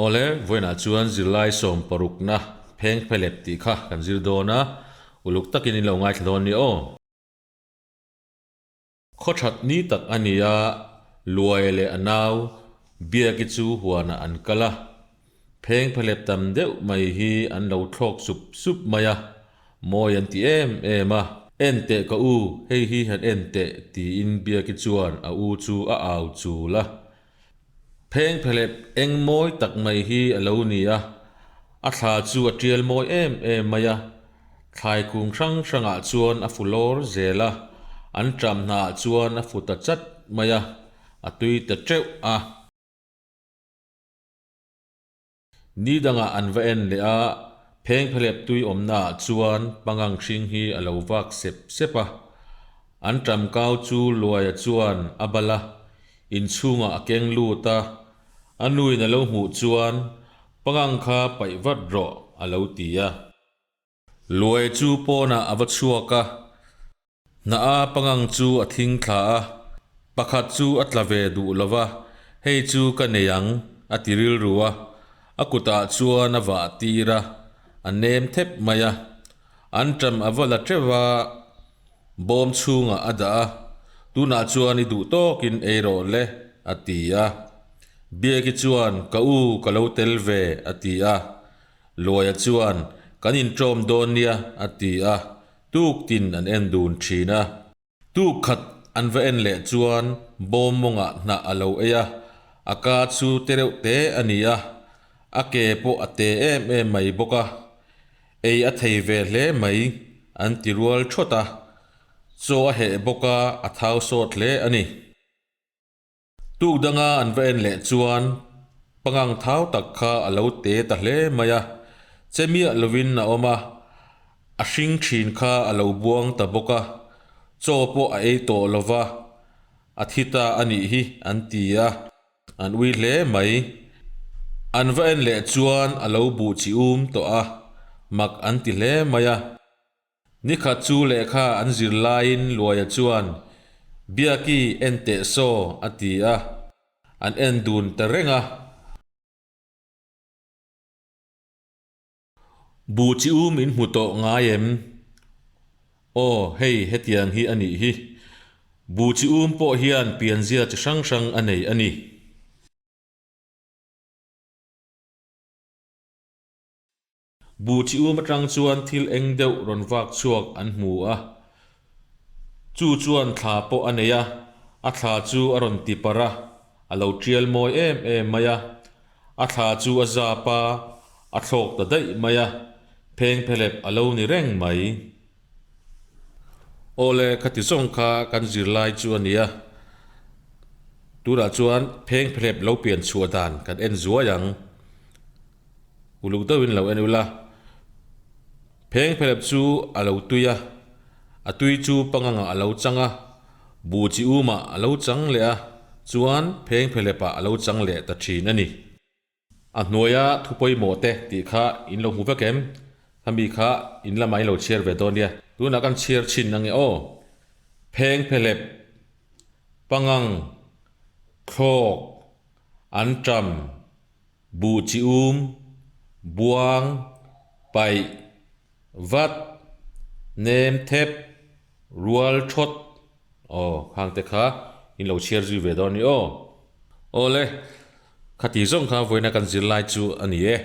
Awle, vawiinah chuan zirlai sawm parukna pheng phelep tih kha kan zir dawn a, uluk takin in lo ngaithla dawn nia aw. Khaw that ni tak a ni a, Luai leh a nau Biaki chu huanah an kal a, pheng phelep tam deuh mai hi an lo thlawk sup sup mai a, mawi an ti em em a. En teh ka u, hei hi han en teh tiin Biaki chuan a u chu a au chul a. Pheng phelep eng mawi tak mai hi a lo ni a, a thla chu a tial mawi em em mai a, thlai kung hrang hrangah chuan a fu lawr zel a, an ṭam hnaah chuan a fu ta chat mai a, a tui ta teuh a. Ni dangah an va en leh a, phengphelep tui awmnaah chuan pangang hring hi a lo vak sep sep a. An ṭam kau chu Luaia chuan a bal a, inchhungah a keng lut a, a nuin a lo hmuh chuan, Pangang kha paih vat rawh, a lo ti a. Luai chu pawnah a va chhuak a, Hna a pangang chu a thing thla a, pakhat chu a tla ve duh lo va, hei chu ka nei ang, a ti rilru a, a kutah chuan a vah tir a, a nem thep mai a. An ṭam a va la ṭeuh a, bawm chhungah a dah a, tunah chuan i duh tawkin ei rawh le, a ti a. Biaki chuan, Ka u, ka lo tel ve, a ti a. Luaia chuan, Kan inṭawm dawn nia, a ti a. Tuk tin an en dun thin a. Tuk khat an va en leh chuan bawm mawngah hnah a lo ei a, a ka chu te reuh te a ni a, a ke pawh a te em em mai bawk a, ei a thei ve hle mai an ti rual thawt a, chaw a heh bawk a, a thau sawt hle a ni. Tuk danga an va en leh chuan pangang thau tak kha a lo te ta hle mai a, che miah lovin a awm a, a hring thin kha a lo buang ta bawk a, chaw pawh a ei tawh lo va, a thi ta a nih hi an ti a, an ui hle mai. An va en leh chuan a lo buh chi um tawh a, mak an ti hle mai a. Nikhat chu lehkha an zir laiin Luaia chuan, Biaki, en teh saw, a ti a, an en dun ta reng a. Bu chi um in hmu tawh ngai em? Aw, hei hetiang hi a nih hi. Bu chi um pawh hian pianzia chi hrang hrang a nei a ni. Bu chi um atang chuan thil eng deuh rawn vak chhuak an hmu a, chu chuan thla pawh a nei a, a thla chu a rawn ti parh a, a lo tial mawi em em mai a, a thla chu a zap a, a thlawk ta daih mai a, phengphelep a lo ni reng mai. Awle, khati zawng kha kan zirlai chu a ni a, tunah chuan phengphelep lo pian chhuah dan kan en zuai ang. Uluk deuhin lo en ula, pheng phelep chu a lo tui a, a tui chu pangangah a lo chang a, buh chi umah a lo chang leh a, chuan pheng phelepah a lo chang leh ta thin a ni. A hnuaia thu pawimawh te tih kha in lo hmu vek em? Khami kha in lamah in lo chhiar ve dawn nia. Tunah kan chhiar chhin ange aw. Pheng phelep, pangang, thlawk, anṭam, Buh chi um, buang, paih, vat, nem thep, rual thawt, aw khang te kha in lo chhiar zui ve dawn ni aw. Awle, khati zawng kha vawiina kan zirlai chu a ni e.